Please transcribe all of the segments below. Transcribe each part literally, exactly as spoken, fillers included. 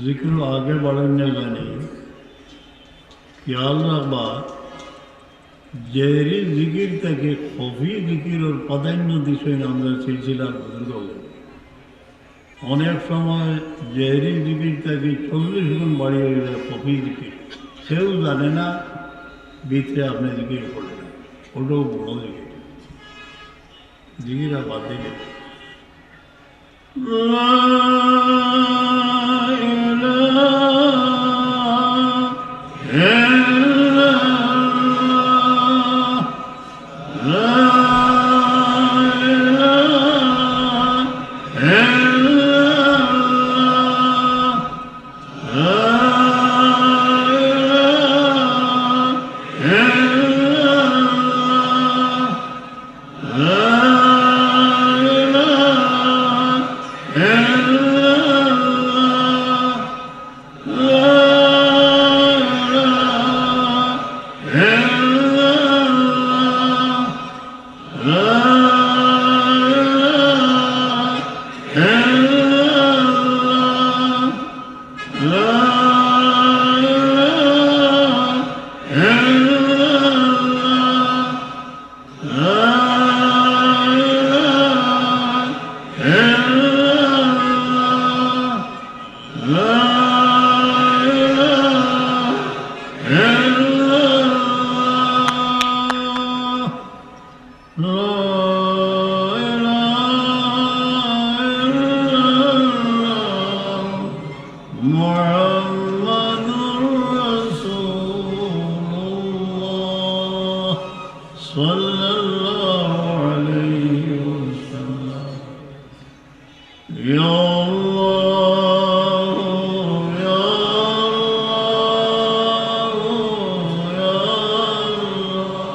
জিকির আগে বাড়াইয়া জানি, খেয়াল রাখবা, জেহরি জিকির থাকি খফি জিকিরর প্রাধান্য দিছইন আমরার সিলসিলার বুজুর্গ অকলে। অনেক সময় জেহরি জিকির থাকি চল্লিশ গুণ বাড়ি অইযায় খফি জিকির, কেউ জানে না, ভিতরে আপনে জিকির করলেন, ওটাও বড় জিকির। জিকির আর বাদ দিলে। لا إله إلا الله. لا إله إلا الله. لا إله إلا الله. لا إله إلا الله. لا إله إلا الله. لا إله إلا الله. لا إله إلا الله. لا إله إلا الله. لا إله إلا الله. لا إله إلا الله. محمد رسول الله. صلى الله عليه وسلم. يا الله، يا الله، يا الله،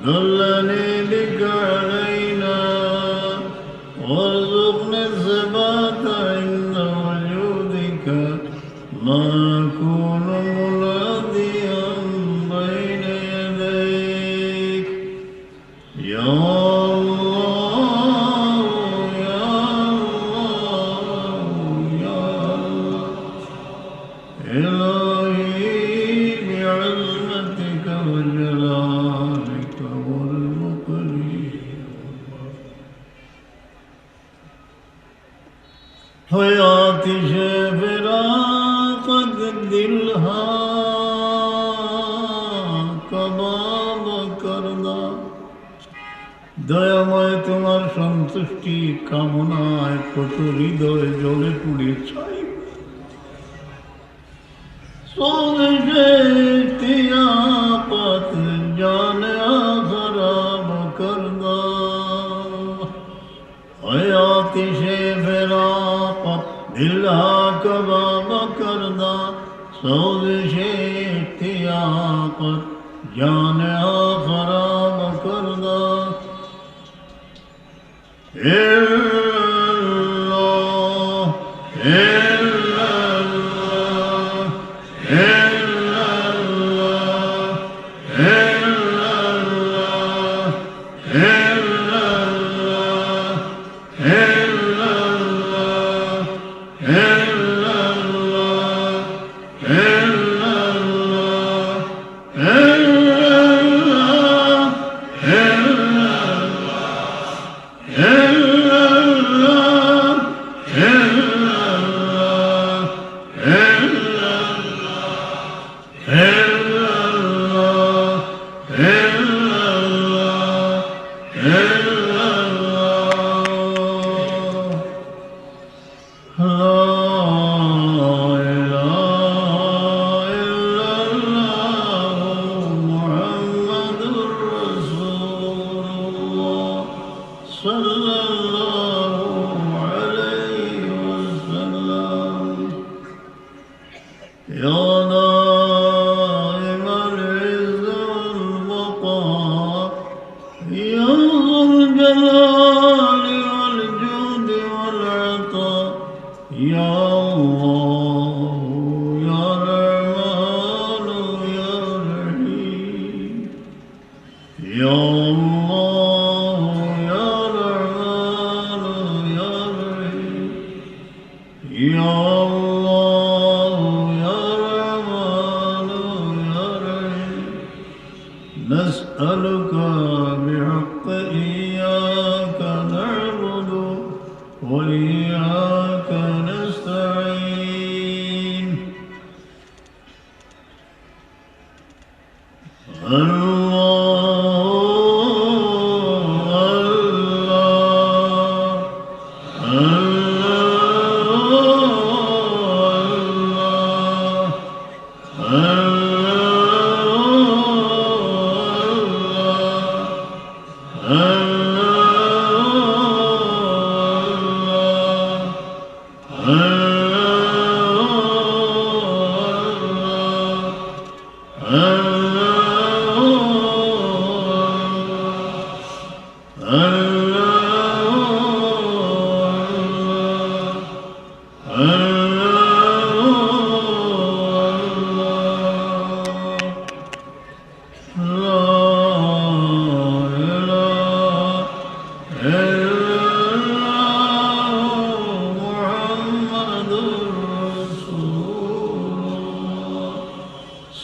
دلني بك علينا، وارزقني الثبات عند وجودك، ما أكون مناديا بين يديك. يا الله، يا الله، يا الله، إلهي بعظمتك وجلالك والمكرم. اے آتش فراقت دل ہا کباب کردہ۔ দয়াময়, তোমার সন্তুষ্টি কামনায় কত হৃদয় জ্বলে পুড়ে ছাই। سوزش اشتیاقت جان خراب کردہ۔ اے آتش فراقت دل ہا کباب کردہ، سوزش اشتیاقت جان ہا خراب کردہ۔ الا اللہ، الا اللہ، الا اللہ، الا اللہ، الا اللہ، الا اللہ، الا اللہ، الا اللہ، الا اللہ، الا اللہ۔ الا اللہ، الا اللہ، الا اللہ، الا اللہ، الا اللہ، الا اللہ۔ لا إله إلا الله محمد رسول الله صلى الله عليه وسلم. يا دائم العز والبقاء، يا ذا الجلال والجود والعطاء، يا الله، يا رحمن، يا رحيم. يا الله، يا رحمن، يا رحيم. يا الله، يا رحمن، يا رحيم، نسألك بحق إياك نعبد وإياك نستعين. الله، الله، الله، الله.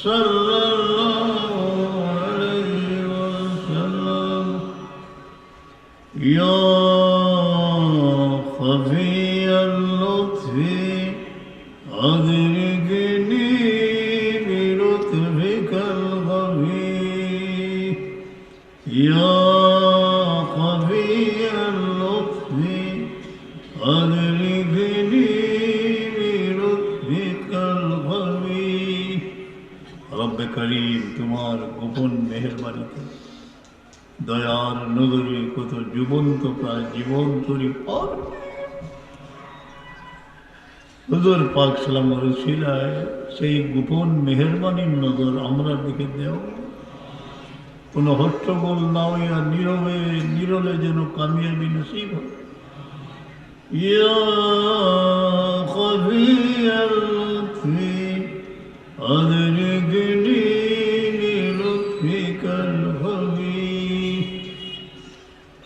صلى الله عليه وسلم. يا خفي اللطف أدركني بلطفك الخفي. يا خفي اللطف أدركني بلطفك الخفي. রব্বে করিম, তোমার গোপন মেহেরবানিতে দয়ার নজরে কত জীবন্ত প্রায় জীবন তরি পার। হুজুর পাক সাল্লাল্লাহু আলাইহি ওয়াসাল্লামের উসিলায় সেই গোপন মেহেরবানির নজর আমরার দিকে দেও। কোনো হট্টগোল না হইয়া নীরবে নিরলে যেন কামিয়াবি নসিব হয়। يا خفي اللطف أدركني بلطفك الخفي.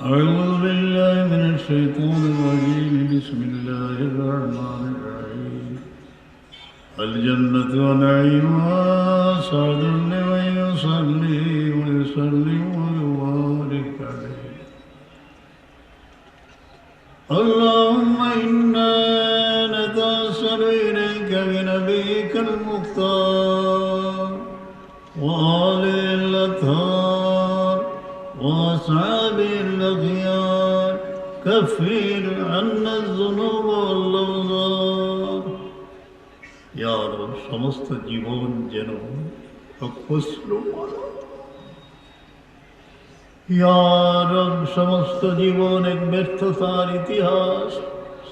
أعوذ بالله من الشيطان الرجيم. بسم الله الرحمن الرحيم. الجنة ونعيمها سعد لمن يصلي ويسلم ويبارك عليه. اللهم إنا نتوسل إليك بنبيك المختار وآله الأطهار وأصحابه الأخيار، كفر عنا الذنوب والأوزار. ইয়া রব, সমস্ত জীবন যেন এক কসুর মালা। ইয়া রব, সমস্ত জীবন এক ব্যর্থতার ইতিহাস,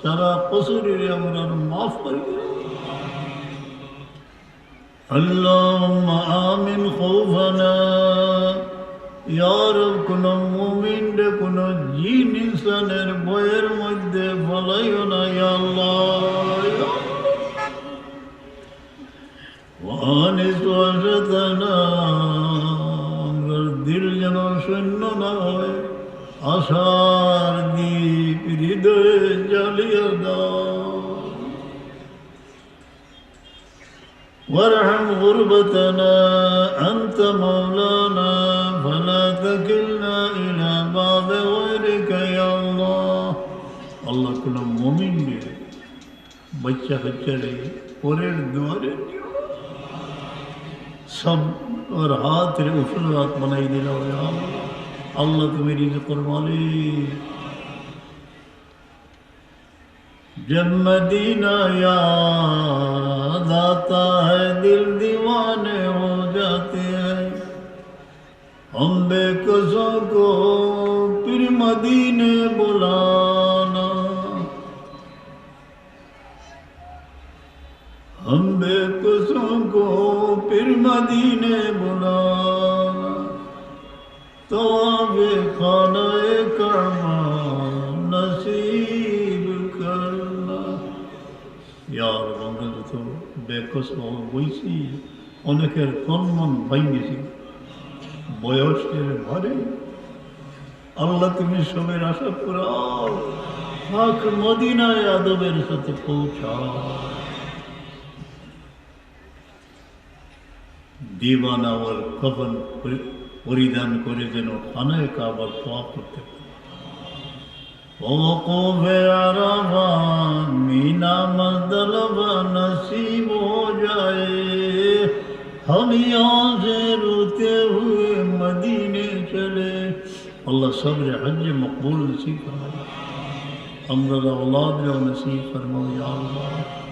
সারা কসুররে আমরার মাফ করি দিও। اللهم آمن خوفنا. ইয়া রব, কোনো মুমিনরে কোনো জিন ইনসানের ভয়ের মধ্যে ফালাইও না, ইয়া আল্লাহ, ইয়া আল্লাহ। وأنس وحشتنا, আমরার দিল যেন শূন্য না হয়, আশার দীপ হৃদয়ে জ্বালিয়ে দাও। وارحم غربتنا، أنت مولانا، فلا تكلنا إلى بعض غيرك يا الله. আল্লাহ, কোনো মুমিনরে বাচ্চা কাচ্চারে পরের দুয়ারে দিও না। সব ওর হাতরে উফুল হাত বানাই দিলাও, ইয়া আল্লাহ। আল্লাহ, তুমি রিজিকর মালিক। جب مدینہ یاد آتا ہے، دل دیوانے ہو جاتے ہیں۔ ہم بے کسوں کو پھر مدینے بلانا، ہم بے کسوں کو پھر مدینے بلانا، طواف خانہ کعبہ نصیب کرنا۔ ইয়া রব, আমরা যত বেকস অবস্থা বইছি, অনেকের তন মন ভাঙ্গিছে, বয়সের ভারে। আল্লাহ, তুমি সবের আশা পুরাও। পাক মদিনায় আদবের সাথে পৌঁছাও। দিবানা ওর কফন পরি-, পরিধান করে যেন খানায়ে কাবার তওয়াফ করতে পারে। ওকুফে আরাফা, মিনা, মুজদালিফা নসিব হো যায়, হম ইয়াহা সে রুতে হুয়ে মদিনে চলে। আল্লাহ সবরে হজ্জে মকবুল নসিব ফরমাও। আমরার আওলাদরেও নসিব ফরমাও, ইয়া আল্লাহ।